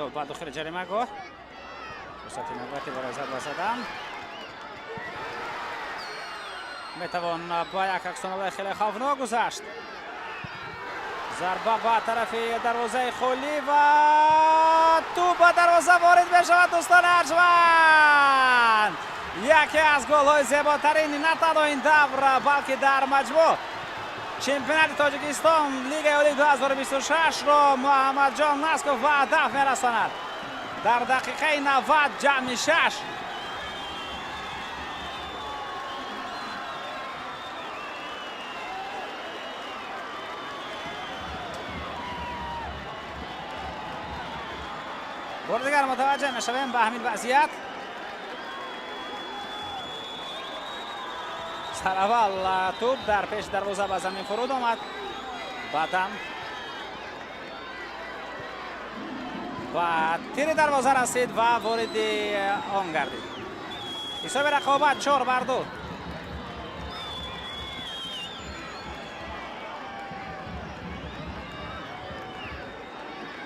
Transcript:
Ирсол ба дохили ҷаримагоҳ, фурсати навбатӣ барои зарба задан. Метавон ба як аксуламали хеле хавфнок гузашт. Зарба ба тарафи дарвозаи холӣ ва тӯб ба дарвоза ворид мешавад. Дӯстони арҷманд, яке аз голҳои зеботарини на танҳо ин давр, балки дар маҷмӯъ чемпионати Тоҷикистон, Лигаи олии 2026-ро Муҳаммадҷон Насков ба ҳадаф мерасонад дар дақиқаи 90+6. Бори дигар мутаваҷҷеҳ мешавем ба ҳамин вазъият. Сараввал тӯб дар пеши дарвоза ба замин фуруд омад, баъдан ба тири дарвоза расид ва вориди он гардид. Ҳисоби рақобат 4-2.